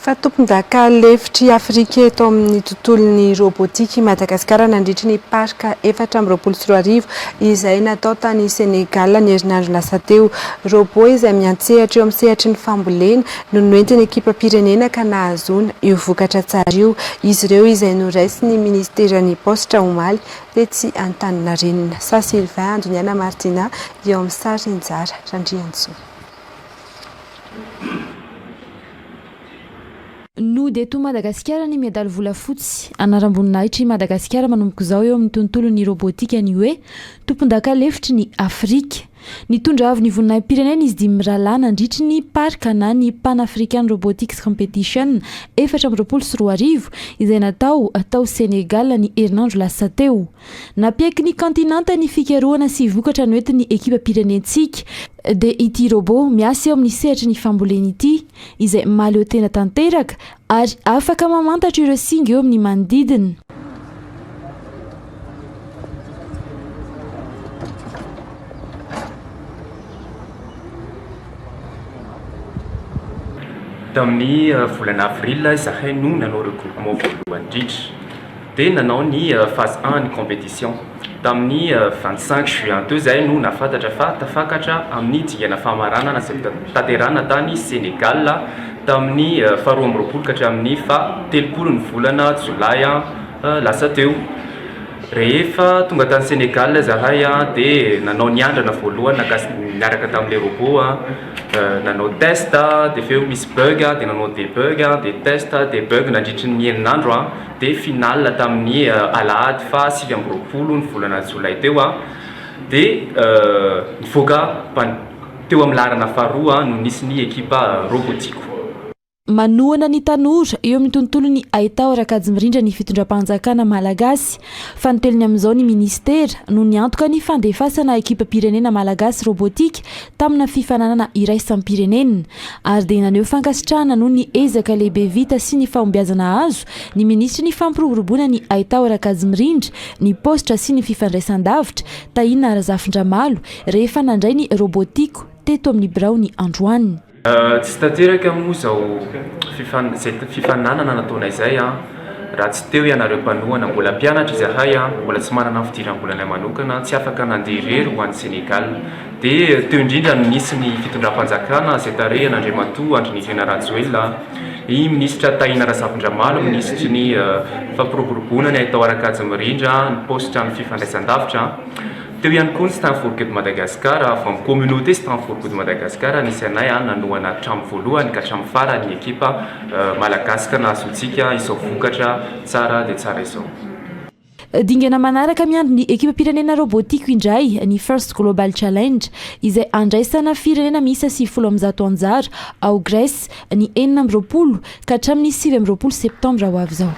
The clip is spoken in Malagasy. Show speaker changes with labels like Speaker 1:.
Speaker 1: Fa tompondaka lefitr'i Afrika eto amin'ny tontolon'ny robotika i Madagasikara nandritry ny Parc 2024 izay natao tany Sénégal ny herinandro lasa teo. Robot izay miantsehatra eo amin'ny sehatry ny fambolena no noentin'ny ekipam-pirenena ka nahazoana io vokatra tsara io. Izy ireo izay noraisin'ny minisiteran'ny paositra omaly tetsy Antaninarenina. Sa Sylvain Andoniaina Martina eo amin'ny sary Njara Randriantsoa.
Speaker 2: Nody eto Madagasikara ny medaly volafotsy. Anaram-boninahitr'i Madagasikara manomboka izao eo amin'ny tontolon'ny robotika ny hoe tompondaka lefitry ny Afrika. Nitondra avo ny voninahi-pirenena izy dimy mirahalahy nandritry ny Parc na ny Pan African Robotics Competition 2024 izay natao tao Sénégal ny herinandro lasa teo. Nampiaiky ny kaontinanta ny fikarohana sy vokatra noentin'ny ekipam-pirenentsika dia ity robot miasa eo amin'ny sehatry ny fambolena ity, izay mahaleo tena tanteraka ary afaka mamantatra ireo singa eo amin'ny manodidina.
Speaker 3: Tamin'ny volana avril izahay no nanao regroupement voalohany indrindra. Dia nanao ny phase un ny compétition. Tamin'ny 25 juin teo izahay no nahafantatra fa tafakatra amin'ny dingana famaranana izay tanterahina tany Sénégal tamin'ny faharoa amby roapolo ka hatramin'ny faha 30 ny volana jolay lasa teo. Rehefa tonga tany Sénégal izahay dia nanao ny andrana voalohany niaraka tamin'ilay robot, nanao test dia avy eo misy bug dia nanao debug dia test debug nandritry ny herinandro. Dia finale tamin'ny alahady faha 29 ny volana jolay teo dia nivoaka teo amin'ny laharana faharoa no nisy ny ekipa Robotico.
Speaker 2: Manohana ny tanora eo amin'ny tontolon'ny haitao ara-kajy-mirindra ny fitondram-panjakana malagasy. Fanintelony amin'izao ny minisitera no niantoka ny fandefasana ekipam-pirenena malagasy robotika tamina fifaninanana iraisam-pirenena. Ary dia naneho fankasitrahana noho ny ezaka lehibe vita sy ny fahombiazana azo ny minisitry ny fampiroboroboana ny haitao ara-kajy mirindra, ny paositra sy ny fifandraisan-davitra, Tahina Razafindramalo, rehefa nandray ny Robotico teto amin'ny biraony androany.
Speaker 3: Tsy tanteraka moa izao fifaninanana nataonay izay raha tsy teo ianareo mpanohana. Mbola mpianatra izahay, mbola tsy manana ny fidiram-bolanay manokana, tsy afaka nandeha irery ho any Sénégal. Dia teo indrindra no nisy ny fitondram-panjakana izay tarihan'Andriamatoa Andry Nirina Rajoelina, i Minisitra Tahina Razafindramalo, Minisitry ny Fampiroboroboana ny haitao ara-kajy mirindra, ny paositra amin'ny fifandraisan-davitra. Teo ihany koa ny Stand for Good Madagascar, avy amin'ny communauté Stand for Good Madagascar nisy anay nanohana hatramin'ny voalohany ka hatramin'ny farany ny ekipa malagasy ka nahazoantsika izao vokatra tsara dia tsara izao.
Speaker 2: Dingana manaraka miandry ny ekipam-pirenena Robotico indray ny First Global Challenge izay andraisana firenena miisa 190 anjara ao Grèce ny 26 ka hatramin'ny 29 septambra ho avy izao.